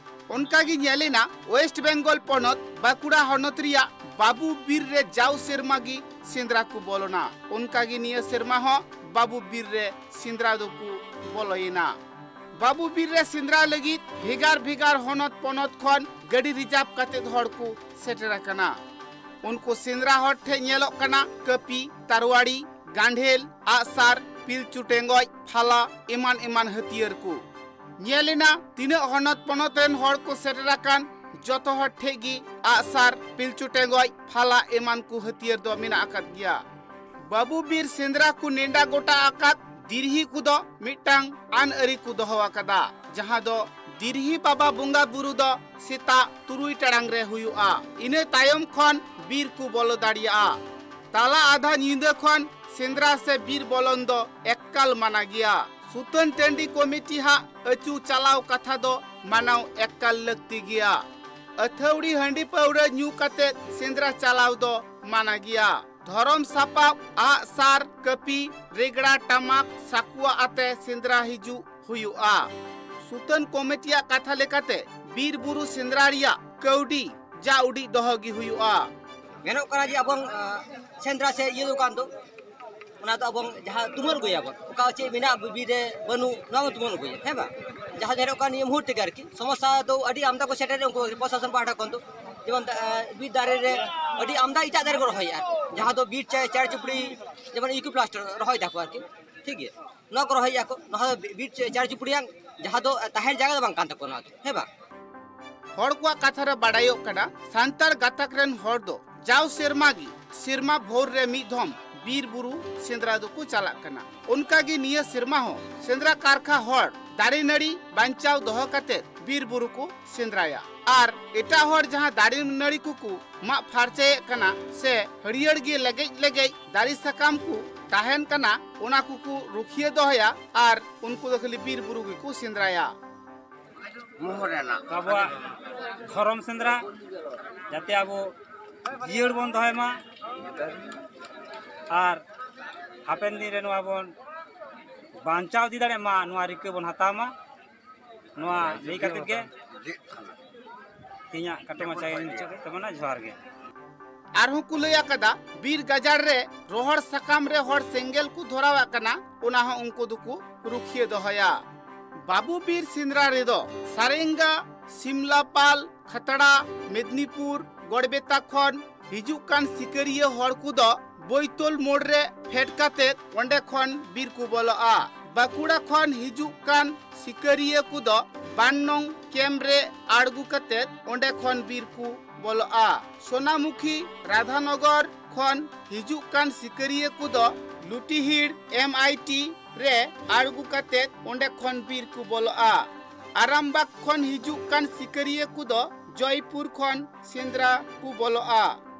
ᱚᱱᱠᱟ ᱜᱮ ᱧᱮᱞ ᱮᱱᱟ ᱳᱭᱮᱥᱴ ᱵᱮᱝᱜᱚᱞ ᱯᱚᱱᱚᱛ ᱵᱟᱸᱠᱩᱲᱟ ᱦᱚᱱᱚᱛ ᱨᱮᱭᱟᱜ ᱵᱟᱵᱩ ᱵᱤᱨ ᱨᱮ ᱡᱟᱣ ᱥᱮᱨᱢᱟ ᱜᱮ ᱥᱮᱸᱫᱽᱨᱟ ᱠᱚ ᱵᱚᱞᱚᱱᱟ᱾ ᱚᱱᱠᱟ ᱜᱮ ᱱᱤᱭᱟᱹ ᱥᱮᱨᱢᱟ ᱦᱚᱸ ᱵᱟᱵᱩ ᱵᱤᱨ ᱨᱮ ᱥᱮᱸᱫᱽᱨᱟ ᱫᱚᱠᱚ ᱵᱚᱞᱚᱭᱮᱱᱟ᱾ ᱵᱟᱵᱩ ᱵᱤᱨ ᱨᱮ ᱥᱮᱸᱫᱽᱨᱟ ᱞᱟᱹᱜᱤᱫ ᱵᱷᱮᱜᱟᱨ ᱵᱷᱮᱜᱟᱨ ᱦᱚᱱᱚᱛ ᱯᱚᱱᱚᱛ ᱠᱷᱚᱱ ᱜᱟᱹᱰᱤ ᱨᱤᱡᱟᱨᱵᱷ ᱠᱟᱛᱮᱫ ᱦᱚᱲ ᱠᱚ ᱥᱮᱴᱮᱨ ᱟᱠᱟᱱᱟ᱾ ᱩᱱᱠᱩ ᱥᱮᱸᱫᱽᱨᱟ ᱦᱚᱲ ᱴᱷᱮᱱ ᱧᱮᱞᱚᱜ ᱠᱟᱱᱟ ᱠᱟᱹᱯᱤ, ᱛᱟᱨᱣᱟᱲᱤ, ᱜᱟᱸᱰᱷᱮᱞ, ᱟᱜᱼᱥᱟᱨ, ᱯᱤᱞᱪᱩ ᱴᱮᱸᱜᱚᱡ, ᱯᱷᱟᱞᱟ ᱮᱢᱟᱱ ᱮᱢᱟᱱ ᱦᱟᱹᱛᱭᱟᱹᱨ ᱠᱚ᱾ ᱧᱮᱞ ᱮᱱᱟ ᱛᱤᱱᱟᱹᱜ ᱦᱚᱱᱚᱛ ᱯᱚᱱᱚᱛ ᱨᱮᱱ ᱦᱚᱲ ᱠᱚ ᱥᱮᱴᱮᱨ ᱟᱠᱟᱱ, ᱡᱚᱛᱚ ᱦᱚᱲ ᱴᱷᱮᱱ ᱜᱮ ᱟᱜᱼᱥᱟᱨ, ᱯᱤᱞᱪᱩ ᱴᱮᱸᱜᱚᱡ, ᱯᱷᱟᱞᱟ ᱮᱢᱟᱱ ᱠᱚ ᱦᱟᱹᱛᱭᱟᱹᱨ ᱫᱚ ᱢᱮᱱᱟᱜ ᱟᱠᱟᱫ ᱜᱮᱭᱟ᱾ ᱵᱟᱹᱵᱩ ᱵᱤᱨ ᱥᱮᱸᱫᱽᱨᱟ ᱠᱚ ᱱᱮᱰᱟ ᱜᱚᱴᱟ ᱟᱠᱟᱫ ᱫᱤᱨᱦᱤ ᱠᱚᱫᱚ ᱢᱤᱫᱴᱟᱝ ᱟᱹᱱ ᱟᱹᱨᱤ ᱠᱚ ᱫᱚᱦᱚ ᱟᱠᱟᱫᱟ, ᱡᱟᱦᱟᱸ ᱫᱚ ᱫᱤᱨᱦᱤ ᱵᱟᱵᱟ ᱵᱚᱸᱜᱟ ᱵᱩᱨᱩ ᱫᱚ ᱥᱮᱛᱟᱜ ᱛᱩᱨᱩᱭ ᱴᱟᱲᱟᱝ ᱨᱮ ᱦᱩᱭᱩᱜᱼᱟ᱾ ᱤᱱᱟᱹ ᱛᱟᱭᱚᱢ ᱠᱷᱚᱱ ᱵᱤᱨ ᱠᱚ ᱵᱚᱞᱚ ᱫᱟᱲᱮᱭᱟᱜᱼᱟ᱾ ᱛᱟᱞᱟ ᱟᱫᱷᱟ ᱧᱤᱫᱟᱹ ᱠᱷᱚᱱ ᱥᱮᱸᱫᱽᱨᱟ ᱥᱮ ᱵᱤᱨ ᱵᱚᱞᱚᱱ ᱫᱚ ᱮᱠᱟᱞ ᱢᱟᱱᱟ ᱜᱮᱭᱟ᱾ ᱥᱩᱛᱟᱹᱱ ᱴᱟᱺᱰᱤ ᱠᱚᱢᱤᱴᱤ ᱦᱟᱜ ᱟᱹᱪᱩ ᱪᱟᱞᱟᱣ ᱠᱟᱛᱷᱟ ᱫᱚ ᱢᱟᱱᱟᱣ ᱮᱠᱟᱞ ᱞᱟᱹᱠᱛᱤ ᱜᱮᱭᱟ᱾ ᱟᱹᱛᱷᱟᱹᱣᱲᱤ ᱦᱟᱺᱰᱤ ᱯᱟᱹᱣᱨᱟᱹ ᱧᱩ ᱠᱟᱛᱮ ᱥᱮᱸᱫᱽᱨᱟ ᱪᱟᱞᱟᱣ ᱫᱚ ᱢᱟᱱᱟ ᱜᱮᱭᱟ᱾ ᱫᱷᱚᱨᱚᱢ ᱥᱟᱯᱟᱵ, ᱟᱜ ᱥᱟᱨ, ᱠᱟᱹᱯᱤ, ᱨᱮᱜᱽᱲᱟ, ᱴᱟᱢᱟᱠ, ᱥᱟᱠᱩᱣᱟ ᱟᱛᱮ ᱥᱮᱸᱫᱽᱨᱟ ᱦᱤᱡᱩᱜ ᱦᱩᱭᱩᱜᱼᱟ᱾ ᱥᱩᱛᱟᱹᱱ ᱠᱚᱢᱤᱴᱤᱭᱟᱜ ᱠᱟᱛᱷᱟ ᱞᱮᱠᱟᱛᱮ ᱵᱤᱨ ᱵᱩᱨᱩ ᱥᱮᱸᱫᱽᱨᱟ ᱨᱮᱭᱟᱜ ᱠᱟᱹᱣᱰᱤ ᱡᱟ ᱩᱰᱤᱡ ᱫᱚᱦᱚ ᱜᱮ ᱦᱩᱭᱩᱜᱼᱟ᱾ ᱢᱮᱱᱚᱜ ᱠᱟᱱᱟ ᱡᱮ ᱟᱵᱚ, ᱟᱸ, ᱥᱮᱸᱫᱽᱨᱟ ᱥᱮ ᱤᱭᱟᱹ ᱫᱚᱠᱟᱱ ᱫᱚ, ᱚᱱᱟ ᱫᱚ ᱟᱵᱚ ᱡᱟᱦᱟᱸ ᱛᱩᱢᱟᱹᱞ ᱟᱹᱜᱩᱭᱟᱵᱚᱱ, ᱚᱠᱟ ᱪᱮᱫ ᱢᱮᱱᱟᱜᱼᱟ ᱵᱤᱨ ᱨᱮ ᱵᱟᱹᱱᱩᱜ, ᱱᱚᱣᱟ ᱵᱚᱱ ᱛᱩᱢᱟᱹᱞ ᱟᱹᱜᱩᱭᱟ, ᱦᱮᱸ ᱵᱟᱝ? ᱡᱟᱦᱟᱸ ᱧᱮᱞᱚᱜ ᱠᱟᱱ ᱱᱤᱭᱟᱹ ᱢᱩᱦᱩᱨᱛᱮ ᱜᱮ ᱟᱨᱠᱤ, ᱥᱚᱢᱚᱥᱥᱟ ᱫᱚ ᱟᱹᱰᱤ ᱟᱢᱫᱟ ᱠᱚ ᱥᱮᱴᱮᱨᱮᱫ ᱩᱱᱠᱩ ᱯᱨᱚᱥᱟᱥᱚᱱ ᱯᱟᱦᱴᱟ ᱠᱷᱚᱱ ᱫᱚ, ᱡᱮᱢᱚᱱ, ᱟᱸ, ᱵᱤᱨ ᱫᱟᱨᱮ ᱨᱮ ᱟᱹᱰᱤ ᱟᱢᱫᱟ ᱮᱴᱟᱜ ᱫᱟᱨᱮ ᱠᱚ ᱨᱚᱦᱚᱭᱮᱫᱼᱟ, ᱡᱟᱦᱟᱸ ᱫᱚ ᱵᱤᱨ ᱪᱮ-, ᱪᱮᱬᱮ ᱪᱩᱯᱲᱤ ᱡᱮᱢᱚᱱ ᱤᱭᱩᱠᱮᱞᱤᱯᱴᱟᱥ ᱨᱚᱦᱚᱭ ᱫᱟᱠᱚ ᱟᱨᱠᱤ, ᱴᱷᱤᱠ ᱜᱮᱭᱟ, ᱱᱚᱣᱟ ᱠᱚ ᱨᱚᱦᱚᱭᱮᱫᱼᱟ ᱠᱚ, ᱱᱚᱣᱟ ᱫᱚ ᱵᱤᱨ ᱪᱮ-, ᱪᱮᱬᱮ ᱪᱩᱯᱲᱤᱭᱟᱜ ᱡᱟᱦᱟᱸ ᱫᱚ ᱛᱟᱦᱮᱱ ᱡᱟᱭᱜᱟ ᱫᱚ ᱵᱟᱝ ᱠᱟᱱ ᱛᱟᱠᱚᱣᱟ ᱱᱚᱣᱟ ᱫᱚ, ᱦᱮᱸ ᱵᱟᱝ? ᱦᱚᱲ ᱠᱚᱣᱟᱜ ᱠᱟᱛᱷᱟ ᱨᱮ ᱵᱟᱰᱟᱭᱚᱜ ᱠᱟᱱᱟ, ᱥᱟᱱᱛᱟᱲ ᱜᱟᱛᱟᱠ ᱨᱮᱱ ᱦᱚᱲ ᱫᱚ ᱡᱟᱣ ᱥᱮᱨᱢᱟ ᱜᱮ ᱥᱮᱨᱢᱟ ᱵᱷᱳᱨ ᱨᱮ ᱢᱤᱫ ᱫᱷᱚᱢ ᱵᱤᱨ ᱵᱩᱨᱩ ᱥᱮᱸᱫᱽᱨᱟ ᱫᱚᱠᱚ ᱪᱟᱞᱟᱜ ᱠᱟᱱᱟ᱾ ᱚᱱᱠᱟ ᱜᱮ ᱱᱤᱭᱟᱹ ᱥᱮᱨᱢᱟ ᱦᱚᱸ ᱥᱮᱸᱫᱽᱨᱟ ᱠᱟᱨᱠᱷᱟ ᱦᱚᱲ ᱫᱟᱨᱮ ᱱᱟᱹᱲᱤ ᱵᱟᱧᱪᱟᱣ ᱫᱚᱦᱚ ᱠᱟᱛᱮ ᱵᱤᱨ ᱵᱩᱨᱩ ᱠᱚ ᱥᱮᱸᱫᱽᱨᱟᱭᱟ᱾ ᱟᱨ ᱮᱴᱟᱜ ᱦᱚᱲ ᱡᱟᱦᱟᱸ ᱫᱟᱨᱮ ᱱᱟᱹᱲᱤ ᱠᱚᱠᱚ ᱢᱟᱜ ᱯᱷᱟᱨᱪᱟᱭᱮᱫ ᱠᱟᱱᱟ ᱥᱮ ᱦᱟᱹᱨᱭᱟᱹᱲ ᱜᱮ ᱞᱮᱜᱮᱡ ᱞᱮᱜᱮᱡ ᱫᱟᱨᱮ ᱥᱟᱠᱟᱢ ᱠᱚ ᱛᱟᱦᱮᱱ ᱠᱟᱱᱟ, ᱚᱱᱟ ᱠᱚᱠᱚ ᱨᱩᱠᱷᱤᱭᱟᱹ ᱫᱚᱦᱚᱭᱟ ᱟᱨ ᱩᱱᱠᱩ ᱫᱚ ᱠᱷᱟᱹᱞᱤ ᱵᱤᱨ ᱵᱩᱨᱩ ᱜᱮᱠᱚ ᱥᱮᱸᱫᱽᱨᱟᱭᱟ᱾ ᱢᱚᱦᱚᱨ ᱨᱮᱱᱟᱜ ᱟᱵᱚᱣᱟᱜ ᱫᱷᱚᱨᱚᱢ ᱥᱮᱸᱫᱽᱨᱟ ᱡᱟᱛᱮ ᱟᱵᱚ ᱡᱤᱭᱟᱹᱲ ᱵᱚᱱ ᱫᱚᱦᱚᱭ ᱢᱟ ᱟᱨ ᱦᱟᱯᱮᱱ ᱫᱤᱱ ᱨᱮ ᱱᱚᱣᱟ ᱵᱚᱱ ᱵᱟᱧᱪᱟᱣ ᱤᱫᱤ ᱫᱟᱲᱮᱭᱟᱜ ᱢᱟ, ᱱᱚᱣᱟ ᱨᱤᱠᱟᱹ ᱵᱚᱱ ᱦᱟᱛᱟᱣ ᱢᱟ᱾ ᱱᱚᱣᱟ ᱞᱟᱹᱭ ᱠᱟᱛᱮ ᱜᱮ ᱤᱧᱟᱹᱜ ᱠᱟᱹᱴᱤᱡ ᱢᱟᱪᱷᱟ ᱜᱮᱧ ᱢᱩᱪᱟᱹᱫ ᱠᱮᱫ ᱛᱟᱵᱚᱱᱟ᱾ ᱡᱚᱦᱟᱨ ᱜᱮ᱾ ᱟᱨᱦᱚᱸ ᱠᱚ ᱞᱟᱹᱭ ᱟᱠᱟᱫᱟ, ᱵᱤᱨ ᱜᱟᱡᱟᱲ ᱨᱮ ᱨᱚᱦᱚᱲ ᱥᱟᱠᱟᱢ ᱨᱮ ᱦᱚᱲ ᱥᱮᱸᱜᱮᱞ ᱠᱚ ᱫᱷᱚᱨᱟᱣᱟᱜ ᱠᱟᱱᱟ, ᱚᱱᱟ ᱦᱚᱸ ᱩᱱᱠᱩ ᱫᱚᱠᱚ ᱨᱩᱠᱷᱤᱭᱟᱹ ᱫᱚᱦᱚᱭᱟ᱾ ᱵᱟᱵᱩ ᱵᱤᱨ ᱥᱮᱸᱫᱽᱨᱟ ᱨᱮᱫᱚ ᱥᱟᱨᱮᱝᱜᱟ, ᱥᱤᱢᱞᱟᱯᱟᱞ, ᱠᱷᱟᱛᱲᱟ, ᱢᱮᱫᱽᱱᱤᱯᱩᱨ, ᱜᱚᱲᱵᱮᱛᱟ ᱠᱷᱚᱱ ᱦᱤᱡᱩᱜ ᱠᱟᱱ ᱥᱤᱠᱟᱹᱨᱤᱭᱟᱹ ᱦᱚᱲ ᱠᱚᱫᱚ ᱵᱳᱭᱛᱳᱞ ᱢᱳᱲ ᱨᱮ ᱯᱷᱮᱰ ᱠᱟᱛᱮ ᱚᱸᱰᱮ ᱠᱷᱚᱱ ᱵᱤᱨ ᱠᱚ ᱵᱚᱞᱚᱜᱼᱟ᱾ ᱵᱟᱸᱠᱩᱲᱟ ᱠᱷᱚᱱ ᱦᱤᱡᱩᱜ ᱠᱟᱱ ᱥᱤᱠᱟᱹᱨᱤᱭᱟᱹ ᱠᱚᱫᱚ ᱵᱟᱱᱱᱚᱝ ᱠᱮᱢᱯ ᱨᱮ ᱟᱬᱜᱚ ᱠᱟᱛᱮ ᱚᱸᱰᱮ ᱠᱷᱚᱱ ᱵᱤᱨ ᱠᱚ ᱵᱚᱞᱚᱜᱼᱟ᱾ ᱥᱳᱱᱟᱢᱩᱠᱷᱤ ᱨᱟᱫᱷᱟᱱᱚᱜᱚᱨ ᱠᱷᱚᱱ ᱦᱤᱡᱩᱜ ᱠᱟᱱ ᱥᱤᱠᱟᱹᱨᱤᱭᱟᱹ ᱠᱚᱫᱚ ᱞᱩᱴᱤᱦᱤᱲ ᱮᱢ ᱟᱭ ᱴᱤ ᱨᱮ ᱟᱬᱜᱚ ᱠᱟᱛᱮ ᱚᱸᱰᱮ ᱠᱷᱚᱱ ᱵᱤᱨ ᱠᱚ ᱵᱚᱞᱚᱜᱼᱟ᱾ ᱟᱨᱟᱢᱵᱟᱜᱽ ᱠᱷᱚᱱ ᱦᱤᱡᱩᱜ ᱠᱟᱱ ᱥᱤᱠᱟᱹᱨᱤᱭᱟᱹ ᱠᱚᱫᱚ ᱡᱚᱭᱯᱩᱨ ᱠᱷᱚᱱ ᱥᱮᱸᱫᱽᱨᱟ ᱠᱚ ᱵᱚᱞᱚᱜᱼᱟ᱾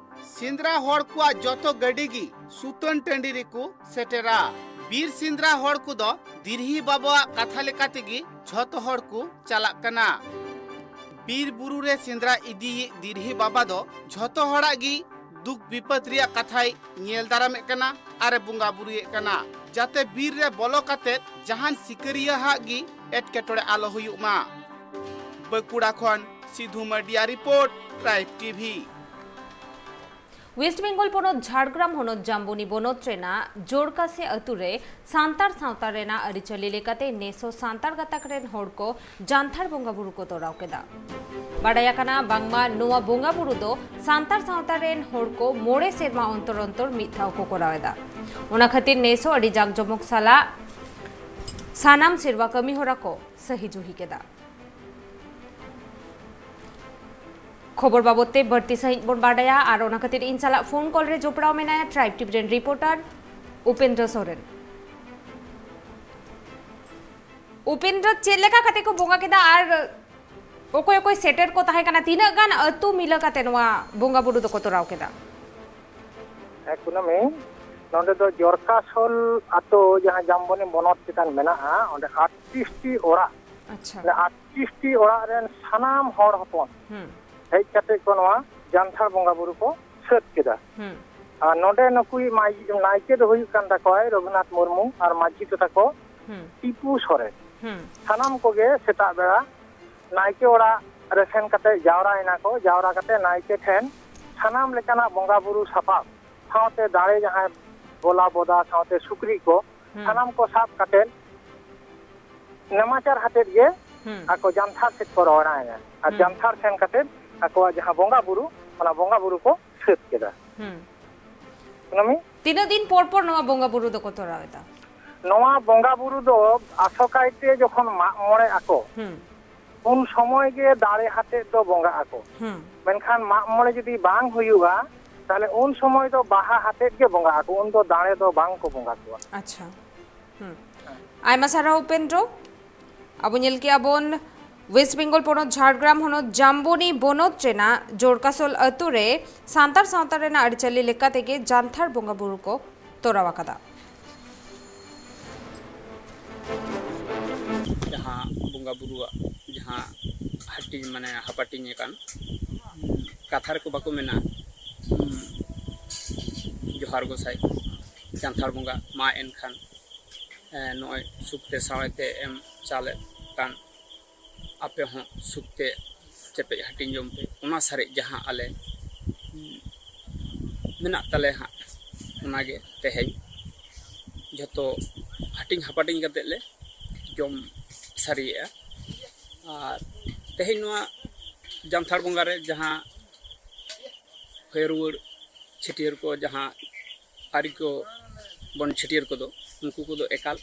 ᱥᱮᱸᱫᱽᱨᱟ ᱦᱚᱲ ᱠᱚᱣᱟᱜ ᱡᱚᱛᱚ ᱜᱟᱹᱰᱤ ᱜᱮ ᱥᱩᱛᱟᱹᱱ ᱴᱟᱺᱰᱤ ᱨᱮᱠᱚ ᱥᱮᱴᱮᱨᱟ᱾ ᱵᱤᱨ ᱥᱮᱸᱫᱽᱨᱟ ᱦᱚᱲ ᱠᱚᱫᱚ ᱫᱤᱨᱦᱤ ᱵᱟᱵᱟᱣᱟᱜ ᱠᱟᱛᱷᱟ ᱞᱮᱠᱟ ᱛᱮᱜᱮ ᱡᱷᱚᱛᱚ ᱦᱚᱲ ᱠᱚ ᱪᱟᱞᱟᱜ ᱠᱟᱱᱟ᱾ ᱵᱤᱨ ᱵᱩᱨᱩ ᱨᱮ ᱥᱮᱸᱫᱽᱨᱟ ᱤᱫᱤᱭᱤᱡ ᱫᱤᱨᱦᱤ ᱵᱟᱵᱟ ᱫᱚ ᱡᱷᱚᱛᱚ ᱦᱚᱲᱟᱜ ᱜᱮ ᱫᱩᱠ ᱵᱤᱯᱚᱫ ᱨᱮᱭᱟᱜ ᱠᱟᱛᱷᱟᱭ ᱧᱮᱞ ᱫᱟᱨᱟᱢᱮᱫ ᱠᱟᱱᱟ ᱟᱨᱮ ᱵᱚᱸᱜᱟ ᱵᱩᱨᱩᱭᱮᱫ ᱠᱟᱱᱟ, ᱡᱟᱛᱮ ᱵᱤᱨ ᱨᱮ ᱵᱚᱞᱚ ᱠᱟᱛᱮ ᱡᱟᱦᱟᱱ ᱥᱤᱠᱟᱹᱨᱤᱭᱟᱹ ᱦᱟᱜ ᱜᱮ ᱮᱴᱠᱮᱴᱚᱬᱮ ᱟᱞᱚ ᱦᱩᱭᱩᱜ ᱢᱟ᱾ ᱵᱟᱸᱠᱩᱲᱟ ᱠᱷᱚᱱ Sidhu Mardiya report, tribe TV. West Bengal ᱯᱚᱱᱚᱛ ᱡᱷᱟᱲᱜᱨᱟᱢ ᱦᱚᱱᱚᱛ ᱡᱟᱢᱵᱚᱱᱤ ᱵᱚᱱᱚᱛ ᱨᱮᱱᱟᱜ ᱡᱳᱨᱠᱟᱥᱮ ᱟᱹᱛᱩ ᱨᱮ ᱥᱟᱱᱛᱟᱲ ᱥᱟᱶᱛᱟ ᱨᱮᱱᱟᱜ ᱟᱹᱨᱤᱪᱟᱹᱞᱤ ᱞᱮᱠᱟᱛᱮ ᱱᱮᱥᱚ ᱥᱟᱱᱛᱟᱲ ᱜᱟᱛᱟᱠ ᱨᱮᱱ ᱦᱚᱲ ᱠᱚ ᱡᱟᱱᱛᱷᱟᱲ ᱵᱚᱸᱜᱟ ᱵᱩᱨᱩ ᱠᱚ ᱛᱚᱨᱟᱣ ᱠᱮᱫᱟ᱾ ᱵᱟᱰᱟᱭ ᱟᱠᱟᱱᱟ ᱵᱟᱝᱢᱟ ᱱᱚᱣᱟ ᱵᱚᱸᱜᱟ ᱵᱩᱨᱩ ᱫᱚ ᱥᱟᱱᱛᱟᱲ ᱥᱟᱶᱛᱟ ᱨᱮᱱ ᱦᱚᱲ ᱠᱚ ᱢᱚᱬᱮ ᱥᱮᱨᱢᱟ ᱚᱱᱛᱚᱨ ᱚᱱᱛᱚᱨ ᱢᱤᱫ ᱫᱷᱟᱣ ᱠᱚ ᱠᱚᱨᱟᱣ ᱮᱫᱟ᱾ ᱚᱱᱟ ᱠᱷᱟᱹᱛᱤᱨ ᱱᱮᱥ ᱦᱚᱸ ᱟᱹᱰᱤ ᱡᱟᱠ ᱡᱚᱢᱚᱠ ᱥᱟᱞᱟᱜ ᱥᱟᱱᱟᱢ ᱥᱮᱨᱣᱟ ᱠᱟᱹᱢᱤ ᱦᱚᱨᱟ ᱠᱚ ᱥᱟᱹᱦᱤ ᱡᱩᱦᱤ ᱠᱮᱫᱟ᱾ ᱠᱷᱚᱵᱚᱨ ᱵᱟᱵᱚᱫ ᱛᱮ ᱵᱟᱹᱲᱛᱤ ᱥᱟᱹᱦᱤᱡ ᱵᱚᱱ ᱵᱟᱰᱟᱭᱟ ᱟᱨ ᱚᱱᱟ ᱠᱷᱟᱹᱛᱤᱨ ᱤᱧ ᱥᱟᱞᱟᱜ ᱯᱷᱳᱱ ᱠᱚᱞ ᱨᱮ ᱡᱚᱯᱲᱟᱣ ᱢᱮᱱᱟᱭᱟ ᱴᱨᱟᱭᱤᱵᱽ ᱴᱤᱵᱷᱤ ᱨᱮᱱ ᱨᱤᱯᱳᱨᱴᱟᱨ ᱩᱯᱮᱱᱫᱨᱚ ᱥᱚᱨᱮᱱ᱾ ᱩᱯᱮᱱᱫᱨᱚ, ᱪᱮᱫ ᱞᱮᱠᱟ ᱠᱟᱛᱮ ᱠᱚ ᱵᱚᱸᱜᱟ ᱠᱮᱫᱟ ᱟᱨ ᱚᱠᱚᱭ ᱚᱠᱚᱭ ᱥᱮᱴᱮᱨ ᱠᱚ ᱛᱟᱦᱮᱸ ᱠᱟᱱᱟ? ᱛᱤᱱᱟᱹᱜ ᱜᱟᱱ ᱟᱹᱛᱩ ᱢᱤᱞᱟᱹ ᱠᱟᱛᱮ ᱱᱚᱣᱟ ᱵᱚᱸᱜᱟ ᱵᱩᱨᱩ ᱫᱚᱠᱚ ᱛᱚᱨᱟᱣ ᱠᱮᱫᱟ? ᱦᱮᱸ ᱠᱩᱱᱟᱹᱢᱤ, ᱱᱚᱰᱮ ᱫᱚ ᱡᱚᱨᱠᱟᱥᱳᱞ ᱟᱛᱳ, ᱡᱟᱦᱟᱸ ᱡᱟᱢᱵᱚᱱᱤ ᱵᱚᱱᱚᱛ ᱪᱮᱛᱟᱱ ᱢᱮᱱᱟᱜᱼᱟ, ᱚᱸᱰᱮ ᱟᱴᱛᱨᱤᱥ ᱴᱤ ᱚᱲᱟᱜ, ᱟᱪᱪᱷᱟ᱾ ᱚᱱᱟ ᱟᱴᱛᱨᱤᱥ ᱴᱤ ᱚᱲᱟᱜ ᱨᱮᱱ ᱥᱟᱱᱟᱢ ᱦᱚᱲ ᱦᱚᱯᱚᱱ ᱦᱩᱸ᱾ ᱦᱮᱡ ᱠᱟᱛᱮ ᱠᱚ ᱱᱚᱣᱟ ᱡᱟᱱᱛᱷᱟᱲ ᱵᱚᱸᱜᱟ ᱵᱩᱨᱩ ᱠᱚ ᱥᱟᱹᱛ ᱠᱮᱫᱟ᱾ ᱦᱩᱸ᱾ ᱟᱨ ᱱᱚᱰᱮ ᱱᱩᱠᱩᱭᱤᱡ ᱢᱟᱹᱡᱷᱤ, ᱱᱟᱭᱠᱮ ᱫᱚ ᱦᱩᱭᱩᱜ ᱠᱟᱱ ᱛᱟᱠᱚᱣᱟᱭ ᱨᱚᱜᱷᱩᱱᱟᱛᱷ ᱢᱩᱨᱢᱩ ᱟᱨ ᱢᱟᱹᱡᱷᱤ ᱫᱚ ᱛᱟᱠᱚ ᱦᱩᱸ᱾ ᱴᱤᱯᱩ ᱥᱚᱨᱮᱱ᱾ ᱦᱩᱸ᱾ ᱥᱟᱱᱟᱢ ᱠᱚᱜᱮ ᱥᱮᱛᱟᱜ ᱵᱮᱲᱟ ᱱᱟᱭᱠᱮ ᱚᱲᱟᱜ ᱨᱮ ᱥᱮᱱ ᱠᱟᱛᱮ ᱡᱟᱣᱨᱟᱭᱮᱱᱟ ᱠᱚ᱾ ᱡᱟᱣᱨᱟ ᱠᱟᱛᱮ ᱱᱟᱭᱠᱮ ᱴᱷᱮᱱ ᱥᱟᱱᱟᱢ ᱞᱮᱠᱟᱱᱟᱜ ᱵᱚᱸᱜᱟ ᱵᱩᱨᱩ ᱥᱟᱯᱟᱵ ᱥᱟᱶᱛᱮ ᱫᱟᱲᱮ ᱡᱟᱦᱟᱸᱭ ᱵᱚᱞᱟ ᱵᱚᱫᱟ ᱥᱟᱶᱛᱮ ᱥᱩᱠᱨᱤ ᱠᱚ ᱦᱩᱸ᱾ ᱥᱟᱱᱟᱢ ᱠᱚ ᱥᱟᱵ ᱠᱟᱛᱮ ᱱᱮᱢᱟᱪᱟᱨ ᱦᱟᱛᱮᱫ ᱜᱮ ᱦᱩᱸ᱾ ᱟᱠᱚ ᱡᱟᱱᱛᱷᱟᱲ ᱥᱮᱫ ᱠᱚ ᱨᱚᱣᱟᱲᱟᱭᱮᱱᱟ᱾ ᱟᱨ ᱦᱩᱸ᱾ ᱡᱟᱱᱛᱷᱟᱲ ᱥᱮᱱ ᱠᱟᱛᱮ ᱟᱠᱚᱣᱟᱜ ᱡᱟᱦᱟᱸ ᱵᱚᱸᱜᱟ ᱵᱩᱨᱩ, ᱚᱱᱟ ᱵᱚᱸᱜᱟ ᱵᱩᱨᱩ ᱠᱚ ᱥᱟᱹᱛ ᱠᱮᱫᱟ᱾ ᱦᱩᱸ᱾ ᱠᱩᱱᱟᱹᱢᱤ? ᱛᱤᱱᱟᱹᱜ ᱫᱤᱱ ᱯᱚᱨ ᱯᱚᱨ ᱱᱚᱣᱟ ᱵᱚᱸᱜᱟ ᱵᱩᱨᱩ ᱫᱚᱠᱚ ᱛᱚᱨᱟᱣ ᱮᱫᱟ? ᱱᱚᱣᱟ ᱵᱚᱸᱜᱟ ᱵᱩᱨᱩ ᱫᱚ ᱟᱥᱚᱠᱟᱭᱛᱮ ᱡᱚᱠᱷᱚᱱ ᱢᱟᱜ ᱢᱚᱬᱮ ᱟᱠᱚ, ᱦᱩᱸ᱾ ᱩᱱ ᱥᱚᱢᱚᱭ ᱜᱮ ᱫᱟᱲᱮ ᱦᱟᱛᱮᱫ ᱫᱚ ᱵᱚᱸᱜᱟ ᱟᱠᱚ᱾ ᱦᱩᱸ᱾ ᱢᱮᱱᱠᱷᱟᱱ ᱢᱟᱜ ᱢᱚᱬᱮ ᱡᱩᱫᱤ ᱵᱟᱝ ᱦᱩᱭᱩᱜᱼᱟ, ᱛᱟᱦᱞᱮ ᱩᱱ ᱥᱚᱢᱚᱭ ᱫᱚ ᱵᱟᱦᱟ ᱦᱟᱛᱮᱫ ᱜᱮ ᱵᱚᱸᱜᱟ ᱟᱠᱚ, ᱩᱱ ᱫᱚ ᱫᱟᱲᱮ ᱫᱚ ᱵᱟᱝ ᱠᱚ ᱵᱚᱸᱜᱟ ᱠᱚᱣᱟ᱾ ᱟᱪᱪᱷᱟ᱾ ᱦᱩᱸ᱾ ᱟᱭᱢᱟ ᱥᱟᱨᱦᱟᱣ ᱩᱯᱮᱱᱫᱨᱚ᱾ ᱟᱵᱚ ᱧᱮᱞ ᱠᱮᱜᱼᱟ ᱵᱚᱱ ᱣᱮᱥᱴ ᱵᱮᱝᱜᱚᱞ ᱯᱚᱱᱚᱛ ᱡᱷᱟᱲᱜᱨᱟᱢ ᱦᱚᱱᱚᱛ ᱡᱟᱢᱵᱚᱱᱤ ᱵᱚᱱᱚᱛ ᱨᱮᱱᱟᱜ ᱡᱳᱲᱠᱟᱥᱳᱞ ᱟᱹᱛᱩ ᱨᱮ ᱥᱟᱱᱛᱟᱲ ᱥᱟᱶᱛᱟ ᱨᱮᱱᱟᱜ ᱟᱹᱨᱤᱪᱟᱹᱞᱤ ᱞᱮᱠᱟ ᱛᱮᱜᱮ ᱡᱟᱱᱛᱷᱟᱲ ᱵᱚᱸᱜᱟ ᱵᱩᱨᱩ ᱠᱚ ᱛᱚᱨᱟᱣ ᱟᱠᱟᱫᱟ᱾ ᱡᱟᱦᱟᱸ ᱵᱚᱸᱜᱟ ᱵᱩᱨᱩᱣᱟᱜ ᱡᱟᱦᱟᱸ ᱦᱟᱹᱴᱤᱧ, ᱢᱟᱱᱮ ᱦᱟᱯᱟᱴᱤᱧ ᱟᱠᱟᱱ, ᱠᱟᱛᱷᱟ ᱨᱮᱠᱚ ᱵᱟᱠᱚ ᱢᱮᱱᱟ, ᱩᱸ, ᱡᱚᱦᱟᱨ ᱜᱚᱸᱥᱟᱭ, ᱡᱟᱱᱛᱷᱟᱲ ᱵᱚᱸᱜᱟ, ᱢᱟ ᱮᱱᱠᱷᱟᱱ, ᱮᱸ, ᱱᱚᱜᱼᱚᱭ ᱥᱩᱠᱛᱮ ᱥᱟᱶᱛᱮ ᱮᱢ ᱪᱟᱞᱮᱫ ᱠᱟᱱ, ᱟᱯᱮ ᱦᱚᱸ ᱥᱩᱠᱛᱮ ᱪᱮᱯᱮᱡ ᱦᱟᱹᱴᱤᱧ ᱡᱚᱝ ᱯᱮ, ᱚᱱᱟ ᱥᱟᱨᱮᱡ ᱡᱟᱦᱟᱸ ᱟᱞᱮ, ᱩᱸ, ᱢᱮᱱᱟᱜ ᱛᱟᱞᱮ ᱦᱟᱸᱜ, ᱚᱱᱟᱜᱮ ᱛᱮᱦᱮᱧ ᱡᱷᱚᱛᱚ ᱦᱟᱹᱴᱤᱧ ᱦᱟᱯᱟᱴᱤᱧ ᱠᱟᱛᱮᱫ ᱞᱮ ᱡᱚᱢ ᱥᱟᱹᱨᱤᱭᱮᱜᱼᱟ᱾ ᱟᱨ ᱛᱮᱦᱮᱧ ᱱᱚᱣᱟ ᱡᱟᱱᱛᱷᱟᱲ ᱵᱚᱸᱜᱟ ᱨᱮ ᱡᱟᱦᱟᱸ ᱦᱚᱭ ᱨᱩᱣᱟᱹᱲ ᱪᱷᱟᱹᱴᱭᱟᱹᱨ ᱠᱚ, ᱡᱟᱦᱟᱸ ᱟᱹᱨᱤ ᱠᱚ ᱵᱚᱱ ᱪᱷᱟᱹᱴᱭᱟᱹᱨ ᱠᱚᱫᱚ, ᱩᱱᱠᱩ ᱠᱚᱫᱚ ᱮᱠᱟᱞ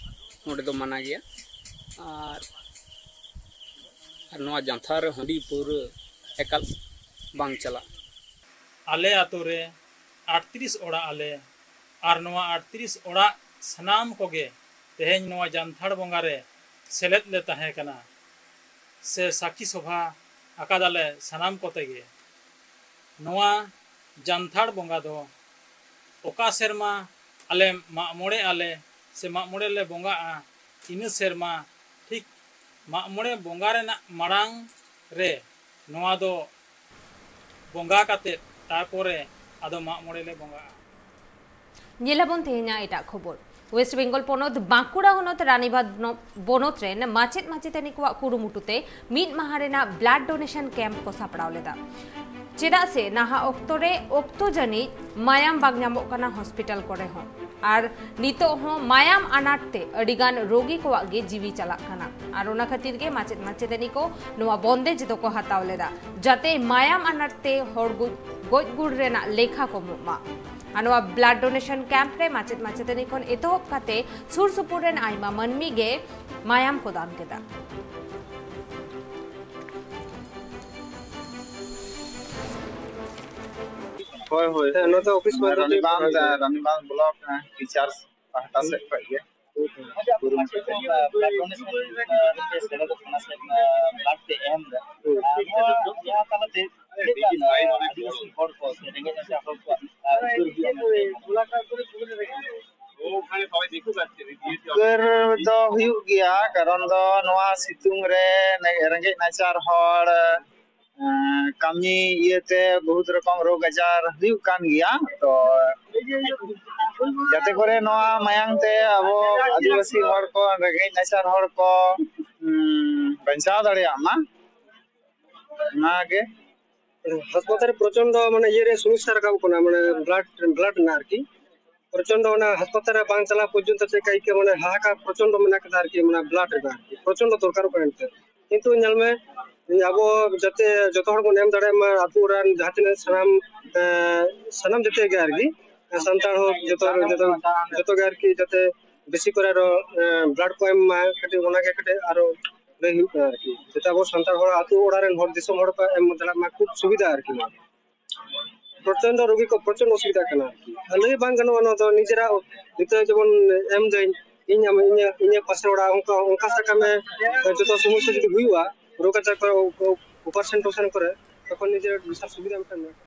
ᱱᱚᱰᱮ ᱫᱚ ᱢᱟᱱᱟ ᱜᱮᱭᱟ᱾ ᱟᱨ, ᱟᱨ ᱱᱚᱣᱟ ᱡᱟᱱᱛᱷᱟᱲ ᱨᱮ ᱦᱟᱺᱰᱤ ᱯᱟᱹᱣᱨᱟᱹ ᱮᱠᱟᱞ ᱵᱟᱝ ᱪᱟᱞᱟᱜᱼᱟ᱾ ᱟᱞᱮ ᱟᱛᱳ ᱨᱮ ᱟᱴᱛᱨᱤᱥ ᱚᱲᱟᱜ ᱟᱞᱮ, ᱟᱨ ᱱᱚᱣᱟ ᱟᱴᱛᱨᱤᱥ ᱚᱲᱟᱜ ᱥᱟᱱᱟᱢ ᱠᱚᱜᱮ ᱛᱮᱦᱮᱧ ᱱᱚᱣᱟ ᱡᱟᱱᱛᱷᱟᱲ ᱵᱚᱸᱜᱟ ᱨᱮ ᱥᱮᱞᱮᱫ ᱞᱮ ᱛᱟᱦᱮᱸ ᱠᱟᱱᱟ, ᱥᱮ ᱥᱟᱹᱠᱷᱤ ᱥᱚᱵᱷᱟ ᱟᱠᱟᱫᱟᱞᱮ ᱥᱟᱱᱟᱢ ᱠᱚᱛᱮ ᱜᱮ᱾ ᱱᱚᱣᱟ ᱡᱟᱱᱛᱷᱟᱲ ᱵᱚᱸᱜᱟ ᱫᱚ ᱚᱠᱟ ᱥᱮᱨᱢᱟ ᱟᱞᱮ ᱢᱟᱜ ᱢᱚᱬᱮ ᱟᱞᱮ ᱥᱮ ᱢᱟᱜ ᱢᱚᱬᱮ ᱞᱮ ᱵᱚᱸᱜᱟᱜᱼᱟ, ᱤᱱᱟᱹ ᱥᱮᱨᱢᱟ ᱴᱷᱤᱠ ᱢᱟᱜ ᱢᱚᱬᱮ ᱵᱚᱸᱜᱟ ᱨᱮᱱᱟᱜ ᱢᱟᱲᱟᱝ ᱨᱮ ᱱᱚᱣᱟ ᱫᱚ ᱵᱚᱸᱜᱟ ᱠᱟᱛᱮᱫ ᱛᱟᱨᱯᱚᱨᱮ ᱟᱫᱚ ᱢᱟᱜ ᱢᱚᱬᱮ ᱞᱮ ᱵᱚᱸᱜᱟᱜᱼᱟ᱾ ᱧᱮᱞᱟᱵᱚᱱ ᱛᱮᱦᱮᱧᱟᱜ ᱮᱴᱟᱜ ᱠᱷᱚᱵᱚᱨ᱾ ᱳᱭᱮᱥᱴ ᱵᱮᱝᱜᱚᱞ ᱯᱚᱱᱚᱛ ᱵᱟᱸᱠᱩᱲᱟ ᱦᱚᱱᱚᱛ ᱨᱟᱱᱤᱵᱟᱸᱫᱷ ᱵᱚᱱᱚ-, ᱵᱚᱱᱚᱛ ᱨᱮᱱ ᱢᱟᱪᱮᱫ ᱢᱟᱪᱮᱛᱟᱹᱱᱤ ᱠᱚᱣᱟᱜ ᱠᱩᱨᱩᱢᱩᱴᱩ ᱛᱮ ᱢᱤᱫ ᱢᱟᱦᱟ ᱨᱮᱱᱟᱜ ᱵᱞᱟᱰ ᱰᱳᱱᱮᱥᱚᱱ ᱠᱮᱢᱯ ᱠᱚ ᱥᱟᱯᱲᱟᱣ ᱞᱮᱫᱟ᱾ ᱪᱮᱫᱟᱜ ᱥᱮ ᱱᱟᱦᱟᱜ ᱚᱠᱛᱚ ᱨᱮ ᱚᱠᱛᱚ ᱡᱟᱹᱱᱤᱡ ᱢᱟᱭᱟᱢ ᱵᱟᱝ ᱧᱟᱢᱚᱜ ᱠᱟᱱᱟ ᱦᱚᱥᱯᱤᱴᱟᱞ ᱠᱚᱨᱮ ᱦᱚᱸ, ᱟᱨ ᱱᱤᱛᱚᱜ ᱦᱚᱸ ᱢᱟᱭᱟᱢ ᱟᱱᱟᱴ ᱛᱮ ᱟᱹᱰᱤ ᱜᱟᱱ ᱨᱳᱜᱤ ᱠᱚᱣᱟᱜ ᱜᱮ ᱡᱤᱣᱤ ᱪᱟᱞᱟᱜ ᱠᱟᱱᱟ᱾ ᱟᱨ ᱚᱱᱟ ᱠᱷᱟᱹᱛᱤᱨ ᱜᱮ ᱢᱟᱪᱮᱫ ᱢᱟᱪᱮᱛᱟᱹᱱᱤ ᱠᱚ ᱱᱚᱣᱟ ᱵᱚᱱᱫᱮᱡᱽ ᱫᱚᱠᱚ ᱦᱟᱛᱟᱣ ᱞᱮᱫᱟ, ᱡᱟᱛᱮ ᱢᱟᱭᱟᱢ ᱟᱱᱟᱴ ᱛᱮ ᱦᱚᱲ ᱜᱚᱡ, ᱜᱚᱡ ᱜᱩᱨ ᱨᱮᱱᱟᱜ ᱞᱮᱠᱷᱟ ᱠᱚᱢᱚᱜ ᱢᱟ᱾ ᱟᱨ ᱱᱚᱣᱟ ᱵᱞᱟᱰ ᱰᱳᱱᱮᱥᱚᱱ ᱠᱮᱢᱯ ᱨᱮ ᱢᱟᱪᱮᱫ ᱢᱟᱪᱮᱛᱟᱹᱱᱤ ᱠᱷᱚᱱ ᱮᱛᱚᱦᱚᱵ ᱠᱟᱛᱮ ᱥᱩᱨ ᱥᱩᱯᱩᱨ ᱨᱮᱱ ᱟᱭᱢᱟ ᱢᱟᱹᱱᱢᱤ ᱜᱮ ᱢᱟᱭᱟᱢ ᱠᱚ ᱫᱟᱱ ᱠᱮᱫᱟ᱾ ᱦᱳᱭ, ᱦᱳᱭ᱾ ᱦᱮᱸ, ᱱᱚᱣᱟ ᱫᱚ ᱚᱯᱷᱤᱥ ᱵᱚᱱᱫᱚ ᱨᱟᱱᱤᱵᱟᱸᱫᱷ, ᱦᱩᱭᱩᱜ ᱠᱟᱱᱟ᱾ ᱨᱟᱱᱤᱵᱟᱸᱫᱷ ᱵᱞᱚᱠ, ᱦᱮᱸ, ᱴᱤᱪᱟᱨᱥ ᱯᱟᱦᱴᱟ ᱥᱮᱫ ᱠᱷᱚᱱ ᱜᱮ ᱠᱩᱨᱩᱢᱩᱴᱩ ᱛᱮ᱾ ᱵᱞᱟᱰ ᱰᱳᱱᱮᱥᱚᱱ ᱨᱮᱯᱮ ᱥᱮᱞᱮᱫᱚᱜ ᱠᱟᱱᱟ ᱥᱮ, ᱵᱞᱟᱰ ᱯᱮ ᱮᱢ ᱮᱫᱟ, ᱱᱚᱣᱟ, ᱱᱚᱣᱟ ᱛᱟᱞᱟᱛᱮ ᱪᱮᱫ ᱞᱮᱠᱟ ᱟᱹᱫᱤᱵᱟᱹᱥᱤ ᱦᱚᱲ ᱠᱚ ᱥᱮ ᱨᱮᱸᱜᱮᱡ ᱱᱟᱪᱟᱨ ᱦᱚᱲ ᱠᱚᱣᱟᱜ ᱩᱫᱽᱫᱷᱟᱹᱨ ᱦᱩᱭᱩᱜᱼᱟ ᱢᱮᱱᱛᱮ? ᱩᱫᱽᱫᱷᱟᱹᱨ ᱫᱚ ᱦᱩᱭᱩᱜ ᱜᱮᱭᱟ, ᱠᱟᱨᱚᱱ ᱫᱚ ᱱᱚᱣᱟ ᱥᱤᱛᱩᱝ ᱨᱮ ᱨᱮᱸᱜᱮᱡ ᱱᱟᱪᱟᱨ ᱦᱚᱲ, ᱮᱸ, ᱠᱟᱹᱢᱤ ᱤᱭᱟᱹᱛᱮ ᱵᱚᱦᱩᱛ ᱨᱚᱠᱚᱢ ᱨᱳᱜᱽ ᱟᱡᱟᱨ ᱦᱩᱭᱩᱜ ᱠᱟᱱ ᱜᱮᱭᱟ᱾ ᱛᱚ ᱡᱟᱛᱮ ᱠᱚᱨᱮ ᱱᱚᱣᱟ ᱢᱟᱭᱟᱝ ᱛᱮ ᱟᱵᱚ ᱟᱹᱫᱤᱵᱟᱹᱥᱤ ᱦᱚᱲ ᱠᱚ, ᱨᱮᱸᱜᱮᱡ ᱱᱟᱪᱟᱨ ᱦᱚᱲ ᱠᱚ, ᱩᱸ, ᱵᱟᱧᱪᱟᱣ ᱫᱟᱲᱮᱭᱟᱜ ᱢᱟ, ᱚᱱᱟᱜᱮ᱾ ᱦᱟᱥᱯᱟᱛᱟᱞ ᱨᱮ ᱯᱨᱚᱪᱚᱱᱰᱚ ᱢᱟᱱᱮ ᱤᱭᱟᱹ ᱨᱮ ᱥᱚᱢᱚᱥᱥᱟ ᱨᱟᱠᱟᱵ ᱠᱟᱱᱟ, ᱢᱟᱱᱮ ᱵᱞᱟᱰ, ᱵᱞᱟᱰ ᱨᱮᱱᱟᱜ ᱟᱨᱠᱤ᱾ ᱯᱨᱚᱪᱚᱱᱰᱚ ᱚᱱᱟ ᱦᱟᱥᱯᱟᱛᱟᱞ ᱨᱮ ᱵᱟᱝ ᱪᱟᱞᱟᱣ ᱯᱚᱨᱡᱚᱱᱛᱚ ᱪᱮᱫ ᱞᱮᱠᱟ ᱟᱹᱭᱠᱟᱹᱜᱼᱟ, ᱢᱟᱱᱮ ᱦᱟᱦᱟᱠᱟᱨ ᱯᱨᱚᱪᱚᱱᱰᱚ ᱢᱮᱱᱟᱜ ᱠᱟᱫᱟ ᱟᱨᱠᱤ, ᱢᱟᱱᱮ ᱵᱞᱟᱰ ᱨᱮᱱᱟᱜ ᱟᱨᱠᱤ᱾ ᱯᱨᱚᱪᱚᱱᱰᱚ ᱫᱚᱨᱠᱟᱨᱚᱜ ᱠᱟᱱᱟ ᱮᱱᱛᱮ᱾ ᱠᱤᱱᱛᱩ ᱧᱮᱞ ᱢᱮ, ᱟᱵᱚ ᱡᱟᱛᱮ ᱡᱚᱛᱚ ᱦᱚᱲ ᱵᱚᱱ ᱮᱢ ᱫᱟᱲᱮᱭᱟᱜ ᱢᱟ, ᱟᱹᱛᱩ ᱚᱲᱟᱜ ᱨᱮᱱ ᱡᱟᱦᱟᱸ ᱛᱤᱱᱟᱹᱜ ᱥᱟᱱᱟᱢ, ᱮᱸ, ᱥᱟᱱᱟᱢ ᱡᱟᱹᱛᱤ ᱜᱮ ᱟᱨᱠᱤ, ᱥᱟᱱᱛᱟᱲ ᱦᱚᱸ ᱡᱚᱛᱚ, ᱡᱚᱛᱚ, ᱡᱚᱛᱚ ᱜᱮ ᱟᱨᱠᱤ ᱡᱟᱛᱮ ᱵᱮᱥᱤ ᱠᱚᱨᱮ ᱟᱨᱚ, ᱮᱸ, ᱵᱞᱟᱰ ᱠᱚ ᱮᱢ ᱢᱟ, ᱠᱟᱹᱴᱤᱡ ᱚᱱᱟᱜᱮ ᱠᱟᱹᱴᱤᱡ ᱟᱨᱚ ᱞᱟᱹᱭ ᱦᱩᱭᱩᱜ ᱠᱟᱱᱟ ᱟᱨᱠᱤ, ᱡᱟᱛᱮ ᱟᱵᱚ ᱥᱟᱱᱛᱟᱲ ᱦᱚᱲ, ᱟᱹᱛᱩ ᱚᱲᱟᱜ ᱨᱮᱱ ᱦᱚᱲ, ᱫᱤᱥᱚᱢ ᱦᱚᱲ ᱠᱚ ᱮᱢ ᱫᱟᱲᱮᱭᱟᱜ ᱢᱟ, ᱠᱷᱩᱵ ᱥᱩᱵᱤᱫᱷᱟ ᱟᱨᱠᱤ᱾ ᱱᱚᱣᱟ ᱯᱨᱚᱪᱚᱱᱰᱚ ᱨᱩᱜᱤ ᱠᱚ ᱯᱨᱚᱪᱚᱱᱰ ᱚᱥᱩᱵᱤᱫᱷᱟ ᱠᱟᱱᱟ ᱟᱨᱠᱤ, ᱟᱨ ᱞᱟᱹᱭ ᱵᱟᱝ ᱜᱟᱱᱚᱜᱼᱟ᱾ ᱱᱚᱣᱟ ᱫᱚ ᱱᱤᱡᱮᱨᱟᱜ ᱱᱤᱛᱚᱜ ᱡᱮᱢᱚᱱ ᱮᱢ ᱫᱟᱹᱧ, ᱤᱧ ᱟᱢ, ᱤᱧᱟᱹᱜ, ᱤᱧᱟᱹᱜ ᱯᱟᱥᱮ ᱚᱲᱟᱜ, ᱚᱱᱠᱟ, ᱚᱱᱠᱟ ᱥᱟᱵ ᱠᱟᱜ ᱢᱮ, ᱡᱚᱛᱚ ᱥᱚᱢᱚᱥᱥᱟ ᱡᱩᱫᱤ ᱦᱩᱭᱩᱜᱼᱟ, ᱨᱳᱜᱽ ᱟᱡᱟᱨ ᱠᱚᱨᱮ, ᱚᱯᱟᱨᱮᱥᱚᱱ ᱴᱚᱯᱟᱨᱮᱥᱚᱱ ᱠᱚᱨᱮ, ᱛᱚᱠᱷᱚᱱ ᱱᱤᱡᱮᱨ ᱵᱤᱥᱟᱞ ᱥᱩᱵᱤᱫᱷᱟ ᱢᱤᱫᱴᱟᱝ ᱢᱮᱱᱟᱜᱼᱟ᱾